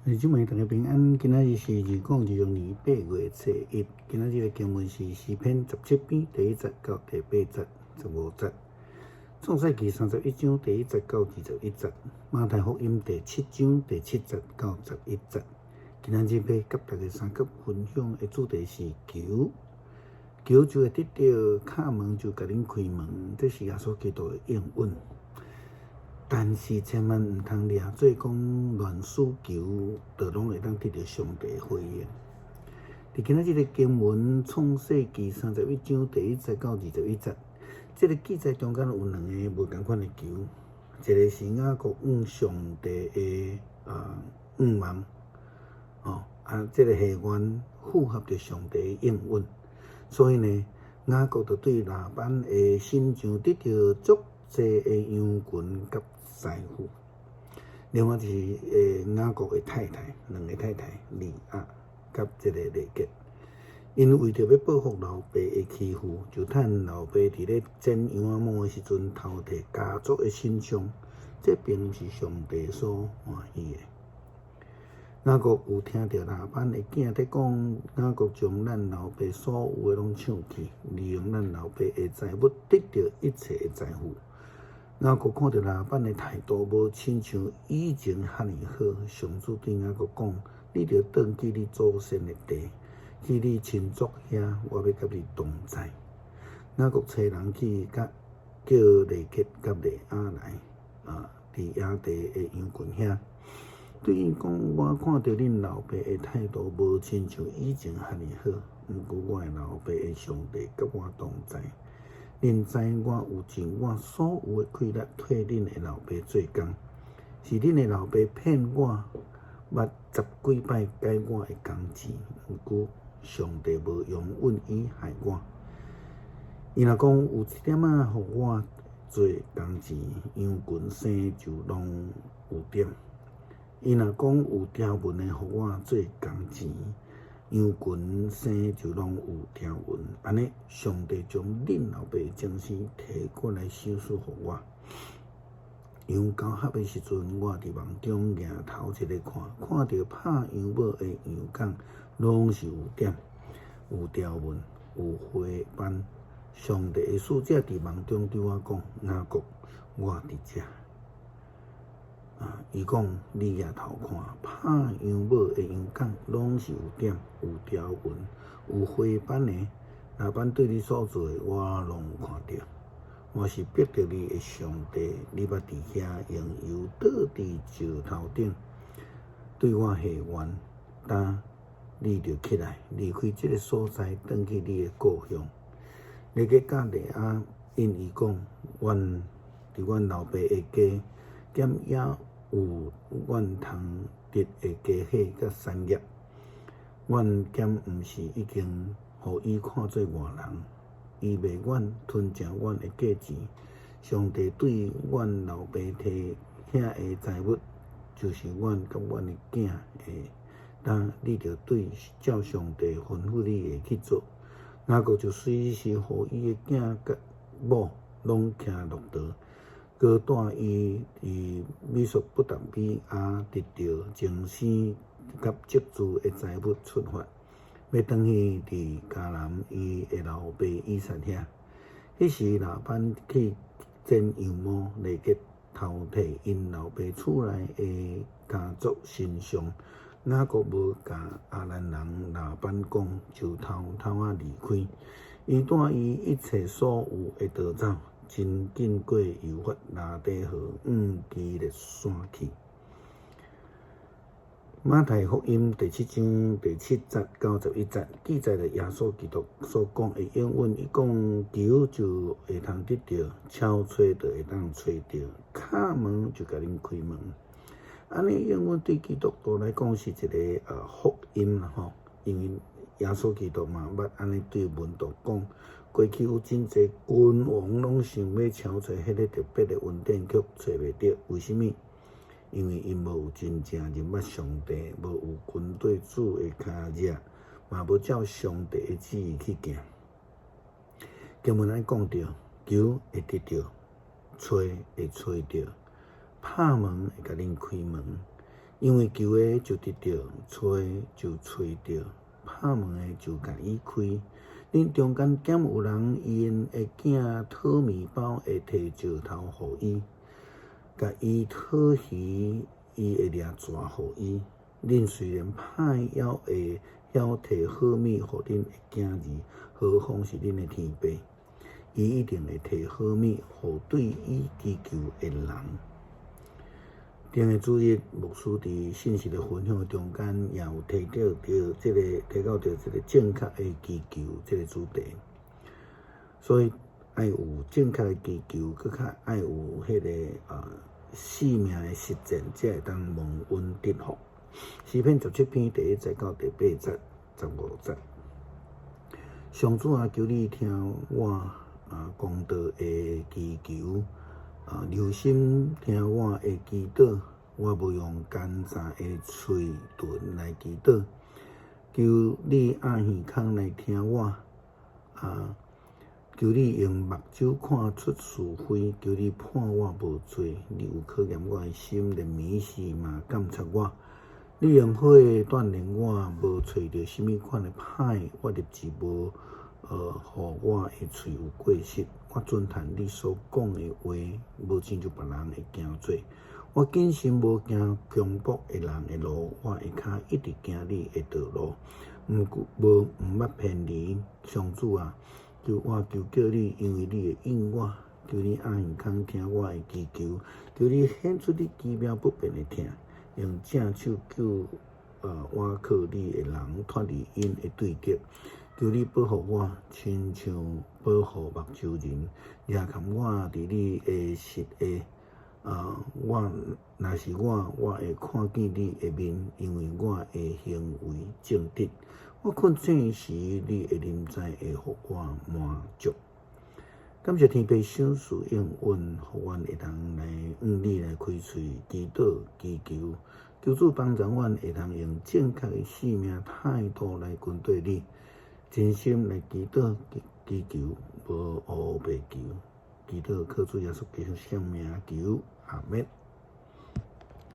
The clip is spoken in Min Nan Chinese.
弟兄姊妹大家平安，今仔日是2026年8月初一。今仔日的經文是詩篇17篇第1節到第8節、15節，創世記31章第1節到21節，馬太福音第七章第7節到11節。今仔日欲佮大家相佮分享的主題是求，求就會得著，敲門就共恁開門，這是耶穌基督的應允。但是千萬毋通掠做講亂使求，就攏會當得著上帝的回應。佇今仔這个經文創世記31章第1節到21節，這个記載中間有兩个無仝款的求，一个是雅各向上帝的願望，哦啊，這个下願符合著上帝的應允，所以呢，雅各就對拉班的身上得著足濟的羊群佮財富。另外就是雅各的太太，兩个太太利亞佮這个拉結，𪜶為著欲報復老爸的欺負，就趁老爸佇咧剪羊仔毛的時陣，偷提家族的神像，這並毋是上帝所歡喜的。雅各有聽著拉班的囝佇講，雅各將咱老爸所有的攏搶去，利用咱老爸的財物得著一切的財富。雅各看著拉班的態度無親像以前遐爾好，上主對雅各講：你著轉去你祖先的地，去你親族遐，我欲佮你同在。雅各差人去佮叫拉結佮利亞來，佇野地的羊群遐，對𪜶講：我看著恁老爸的態度無親像以前遐爾好，毋過我的老爸的上帝佮我同在。恁知我有盡我所有的氣力替恁的老爸做工，是恁的老爸騙我，捌十幾擺改我的工錢，毋過上帝無容允伊害我。伊若講有一點仔予我做工錢，羊群生就攏有點；伊若講有條紋的予我做工錢，羊群生就攏有條紋。按呢，上帝將恁老爸的精神提過來賞賜予我。羊交合的時陣，我佇夢中舉頭一个看，看著拍羊母的羊犅攏是有點、有條紋、有花斑。上帝的使者佇夢中對我講：雅各，我佇遮。伊講：你舉頭看，拍羊母的羊犅攏是有點、有條紋、有花斑的。拉班對你所做的，我攏有看著。我是逼著你的上帝，你捌佇遐用油倒佇石頭頂，對我下願，今你著起來，離開這个所在，轉去你的故鄉。拉結佮利亞應伊講：阮佇阮老爸的家，敢猶有阮通得的家伙佮產業？阮敢毋是已經予伊看做外人？伊賣阮吞食阮的價錢。上帝對阮老爸提遐的財物，就是阮佮阮的囝的。今你著對照上帝吩咐你的去做。雅各就隨時予伊的囝佮某攏騎駱駝，閣帶伊佇美索不達米亞得著增生佮積聚的財物出發，欲轉去佇迦南伊的老爸以撒遐。彼時拉班去剪羊毛，拉結偷提𪜶老爸厝內的家族神像。雅各無共亞蘭人拉班講，就偷偷仔離開。伊帶伊一切所有的逃走，真緊過幼發拉底河，往基列山去。馬太福音第七章第7節到11節記載著耶穌基督所講的應允，伊講求就會通得著，敲揣就會當揣著，敲門就共恁開門。按呢應允對基督徒來講是一个福音啦吼，因為耶穌基督嘛捌按呢對門徒講，過去有真濟君王攏想欲敲揣彼个特別的恩典，卻揣袂著。為啥物？因為𪜶無有真正認捌上帝，無有跟綴主的跤跡，嘛無照上帝的旨意去行。經文按呢講著，求會得著，揣會揣著，拍門會共恁開門。因為求的就得著，揣就揣著，拍門的就共伊開。恁中間敢有人𪜶的囝討麵包會提石頭予伊？共伊討魚，伊會掠蛇予伊？恁雖然歹，猶會曉提好物予恁的囝兒，何況是恁的天父？伊一定會提好物予對伊祈求的人。頂个主日，牧師佇信息的分享中間，也有提到著這個正確的祈求這个主題。所以愛有正確的祈求，閣較愛有彼个生命的實踐，才會當蒙恩得福。詩篇17篇第1節到第8節、15節。上主啊，求你聽我公道的祈求。留心聽我的祈禱，我無用奸詐的喙唇來祈禱，求你掩耳孔來聽我，求你用目睭看出是非，求你判我無罪，你有考驗我的心，連暝時嘛監察我。你用火鍛煉我，無揣著啥物款的歹，我立志無予我的喙有過失。我尊嘆你所講的話，無親像別人會行做。我謹慎無行強暴的人的路，我的跤一直行你的道路，無毋捌偏離。上主啊，求我求叫你，因為你會應我。求你掩耳孔聽我的祈求，求你顯出你奇妙不變的疼，用正手救倚靠你的人脫離𪜶的對敵。求你保護我，親像保護目睭仁，掠含我佇你的實的。我若是我，我會看見你的面，因為我的行為正直。我困醒時，你的臨在會予我滿足。感謝天父賞賜應允，予阮會當來向你來開喙祈禱祈求，求主幫助阮會當用正確的生命態度來跟綴你，真心來祈禱祈求，無烏白求。祈禱靠主耶穌基督聖名求，阿們。